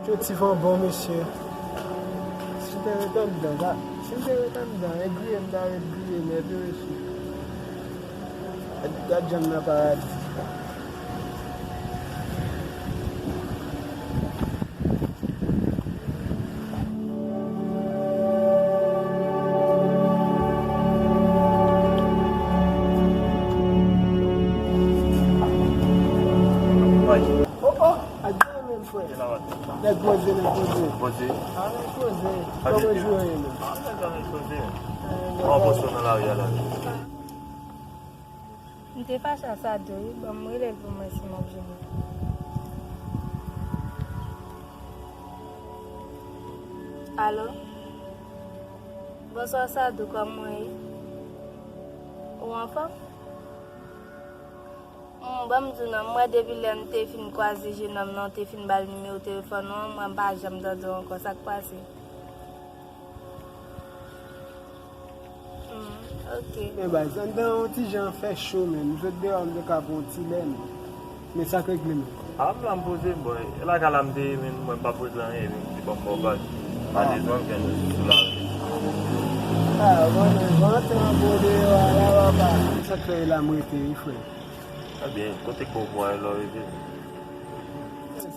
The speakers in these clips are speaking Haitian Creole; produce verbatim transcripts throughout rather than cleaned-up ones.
Yo ti van bon, mesye. Si m te ret anndan, sa, si m te ret anndan, e griye m ta ret griye nèt, wi, mesye. Gad jan m nan paradi. Oh, oh, a gen menm, frè. Nèg poze, nèg poze. Poze. A, nèg poze. Kòman jou yo ye menm? A, nèg la nèg poze. Kòman poze nan lari a la? M te fache a Sado wi, ban m rele l pou m wè si m ap jwenn li. Alo? Bonswa Sado, kòman w ye? Ou anfòm? Hmm, ban m di w non, m wè depi lè m te fin kwaze jenòm nan, w te fin ba l nimewo telefòn ou an, mwen pa janm tande w ankò. Sa k pase? Hmm, ok. Men baz, anndan yon ti jan fè cho, menm. M sot deyò, m te ka pran yon ti lè, men. Men sa k regle, menm? A, m la, m poze m, bòy. E lakay la m te ye, men mwen m p ap regle anyen, epi m di ban m ba w baz. Malezman, m fè nou sou lari. A, bon, men, bon, te anvo deyò a la, papa. Sa k fè la m rete, wi, frè. Ebyen, kote kò w pran lè w rive?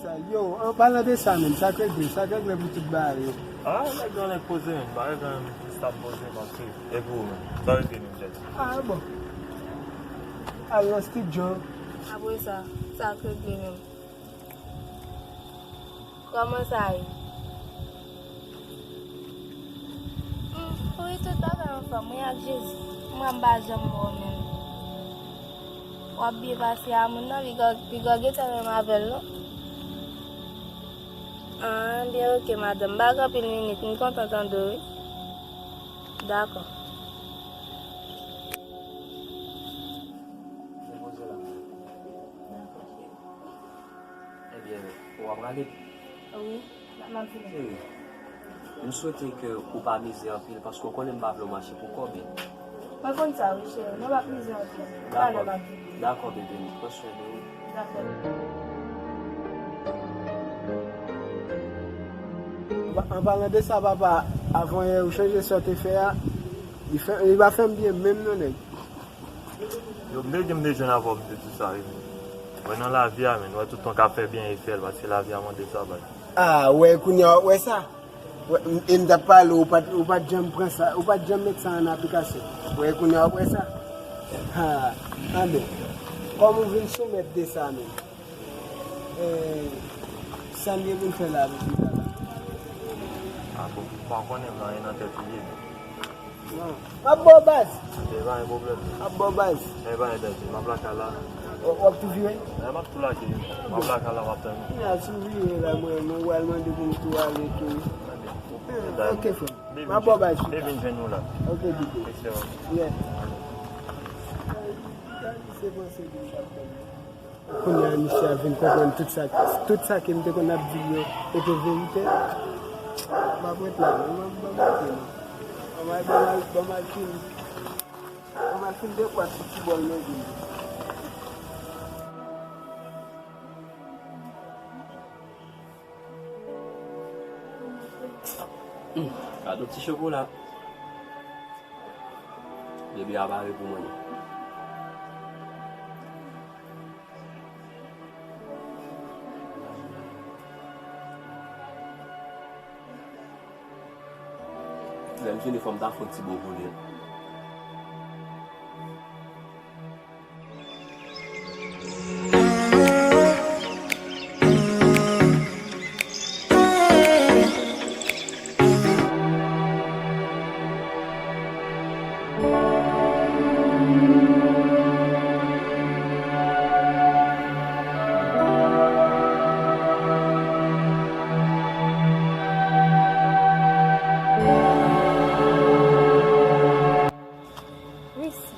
Sa, yo, an palan de sa menm, sa k regle, sa k regle pou tout bagay yo? A, nèg yo nèg poze menm, bagay kanmenm, jis ap poze, paske, e pou ou menm, sa regle menm, tèt? A, bon. Al nan estidyo. Apre sa, sa k regle menm? Kòman sa ye? Hmm, wi, tout bagay anfòm, wi, ak Jezi. Mwen, m pa janm wè w menm. W ap byen pase a moun nan, piga, piga w gentan menm avè l, non? An, byen, ok, madanm. M pa gen anpil minit, m kontan tande w, wi. Dakò. Ebyen, w ap rale? Wi, m ap vini. Cheri, m swete ke ou pa mize anpil, paske w konnen m pa vle w mache pou kòb. Mwen konn sa, wi, cheri, mwen p ap mize anpil. Talè m ap vini. Dakò, bebe m, pran swen de ou. Dakò. An palan de sa, papa, avanyè ou chanje sa w te fè a, li fè, li pa fè m byen menm non, nèg. Yo, m te di m te jwenn avè w, m te di sa, wi. Wè, nan lavi a, men, wè, tout tan w ka fè byen e fè l, paske lavi a mande sa, baz. A, wè, kounye a, wè sa? Wè, m, e m t ap pale, ou pa t, ou pa t janm pran sa, ou pa t janm met sa an aplikasyon. Wè, kounye a, wè sa? Ha, anben, kòm ou vin soumèt de sa, men. E, sa n gen pou n fè la, mesye la? A, bon, m pa konnen, m nan, e nan tèt ou ye, men. Non. M ap ba w baz. E pa gen pwoblèm. M ap ba w baz. E pa gen tèt, m ap lakay la. W, w ap tou vire? E, m ap tou lage. M ap lakay la, m ap tann ou. Kounye a, si w vire la, mwen, mwen pral mande pou m tou ale tou. Ebyen, ok, frè. M ap ba w baz. Baby, m vin jwenn ou la. Ok, bebe. Excellent. Yeah. Se panse ke m t ap tann. Kounye a, misye a vin konprann tout sa, tout sa ke m te konn ap di l yo, se te verite. M ap ret la, non, m ap, m ap ret la. Ban m al, ban m al, ban m al fin, ban m al fin dekwat sou ti bòl manje m. Hmm, gade yon ti chokola. Bebe a pare pou mwen. Lè m fini fò m ta fè yon ti bon pou li. Mèsi.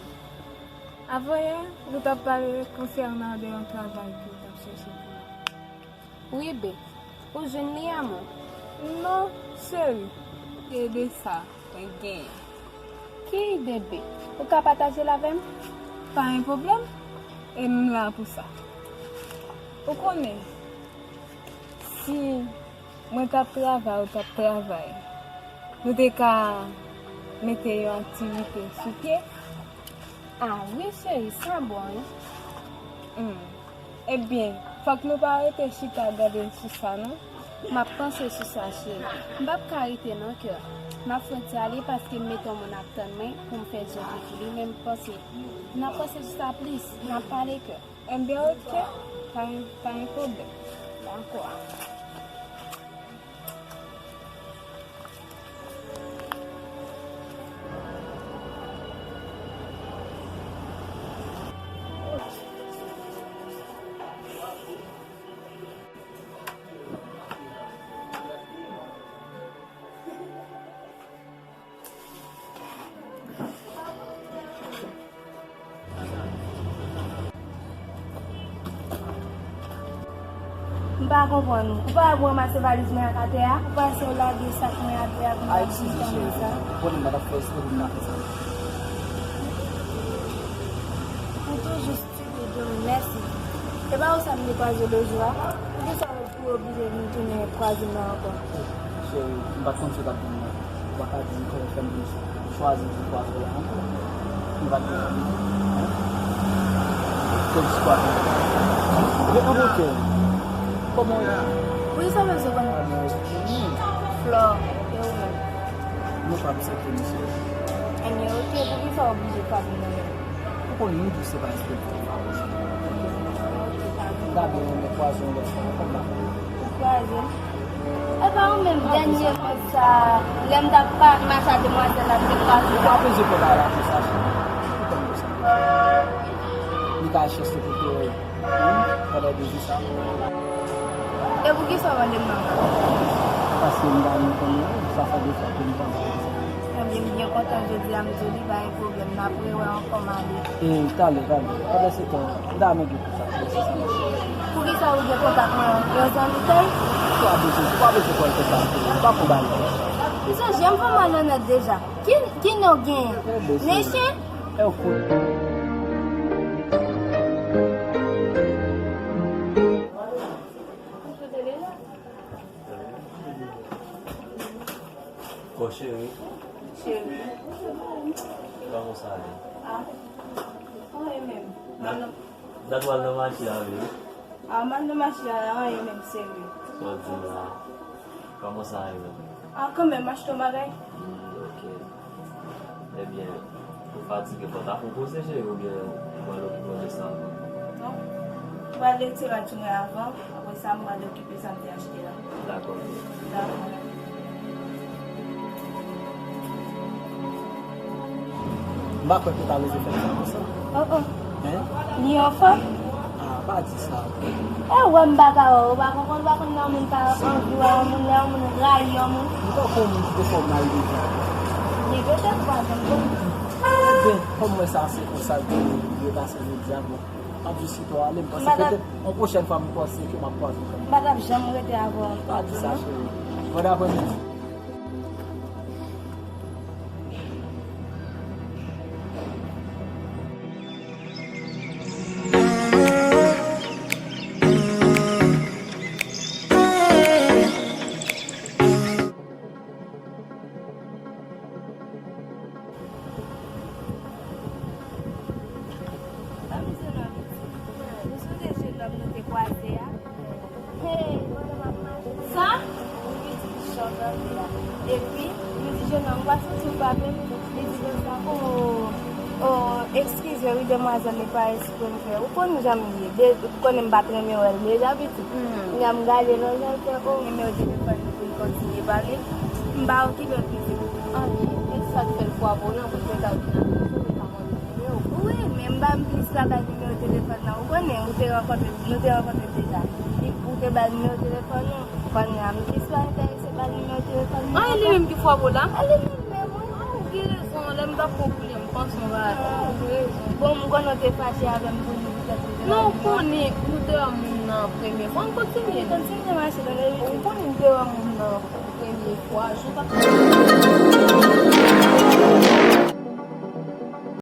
Avanyè, nou t ap pale konsènan de yon travay ke w t ap chèche pou mwen. Wi, beb. Ou jwenn li, amou? Non, cheri. E de sa, mwen genyen. Ki ide, beb? Ou ka pataje l avè m? Pa gen pwoblèm. E m la pou sa. Ou konnen, si Mwen t ap travay, ou t ap travay. Nou te ka mete yon aktivite sou pye. Ah wi, cheri, sa bon, wi. Hmm. Ebyen, fòk nou pa rete chita gade sou sa, non? M ap panse sou sa, cheri. M p ap ka rete, non, kè. M ap fè ti ale paske m mete yon moun ap tann mwen pou m fè jenti pou li, men m panse, n ap panse sou sa plis, n ap pale, kè. Ebyen, oke, pa gen, pa gen pwoblèm. Dakò. M pa konprann ou. Ou pa wè pou ranmase valiz mwen ak atè a? Ou panse ou lage sak mwen atè a pou m Ay, al eskize, cheri. Ou konnen m pa t ap fè espre pou m ta fè sa. Ou toujou stupid, wi, mèsi. E pa ou sa m te kwaze lòt jou a? Poukisa ou oblije vin tounen kwaze m nan ankò? Cheri, m pa t konn si w t ap vin nan. Ou pa ka di m kòman fè m vin chwazi m pou kwaze w la ankò. M pa t gen zanmi. Hein? Kèl istwa sa? Gen anpil kè. Kòman w ye? Poukisa w bezwen konn? Flò, e ou menm? Nou pa m sèten, mesye. Ebyen, oke, poukisa w oblije pa vin nan menm? Ou konn moun dous se pa espre pou fè. Gade yon nèg kwaze yon lòt fwa, kòm la. Kwaze. E pa ou menm dènye fwa sa, lè m t ap pa mache a demwazèl la, m te kwaze. Ou pa bezwen fè bagay la konsa, cheri. Ou konn konsa. Li ka chèche kote, wi, pandan de jou sa. E poukisa w rele m manman? Paske m pa renmen konnen, sa fè de fwa ke m panse konsa. Ebyen, m byen kontan jodi a, m di w li pa gen pwoblèm, n ap rewè ankò, m ale. E, talè, talè. Pandan se tan, m ta renmen gen kontak mwen, se sa m ap chèche. Poukisa ou gen kontak mwen? Yon zanmi tèy? Ou pa bezwen, ou pa bezwen pran kontak mwen, ou pa konn bagay. Ou sonje, m fè malonèt deja. Ki, ki non w genyen? Mesye? E w fout. Bon, cheri. Cheri. Kòman sa ale? Ah. Anyen menm. Dat, dat w al nan mache a, wi. Ah, m al nan mache a, anyen menm, serye. Sa w di la? Kòman sa ale menm? Ah, kanmenm, m achte yon bagay. Hmm, ok. Ebyen, ou fatige, fò w ta fè yon poze, cheri, oubyen ou pral okipe w de sa ankò? Non. M pral retire rad sou mwen avan, apre sa, m pral okipe sa m te achte a. Dakò. Dakò. M pa kwè ke w ta bezwen fè sa konsa. Oh, oh. Hein? Li anfòm? Ah, pa di sa. E wè m pa ka wè w, ou pa konprann, ou pa konn lè yon moun pa anvi wè yon moun, lè yon moun rayi yon moun. M tankou yon moun ki te fè w mal deja. Li petèt ou pa janm konn. Ebyen, kòm mwen sa se konsa l te ye pase jodi a, bon, m ap jis kite w ale, m panse petèt yon pwochèn fwa m panse ke m ap kwaze w kanmenm. M pa t ap janm rete avè w ankò. Pa di sa, cheri. Bòn aprèmidi. Sa? Ou vin di chòk anpil la. Epi, li di, "Jennonm, ou pa santi w frape m?" Li di konsa, "O, o, eskize wi, demwazèl, li pa espre m fè." Ou konn jan m ye. De, ou konnen m pa t renmen wè l deja, pitit. Kounye a m gade nan jan l fè, o, nimewo telefòn li pou l kontinye pale. M pa okipe l, pitit. Anyen, e sa k fè l frape w la pou l te ka vin ap Wi, men m pa m plis ka bay nimewo telefòn nan. Ou konnen, ou te rankontre, nou te rankontre deja. Li, ou te bay nimewo telefòn ou. Kounye a, m plis pa enterese bay nimewo telefòn nan ankò. A, e li menm ki frape w la? A, li menm, men wi. A, ou gen rezon. Lè m t ap pran koulye, m panse yon bagay. A, ou gen rezon. Bon, m konnen w te fache avè m pou li, poutèt ou te bay nimewo. Non, ou konnen, nou te wè moun nan premye fwa. Ann kontinye. Kontinye mache, tande. Ou konnen, nou te wè moun nan premye fwa. Jou pa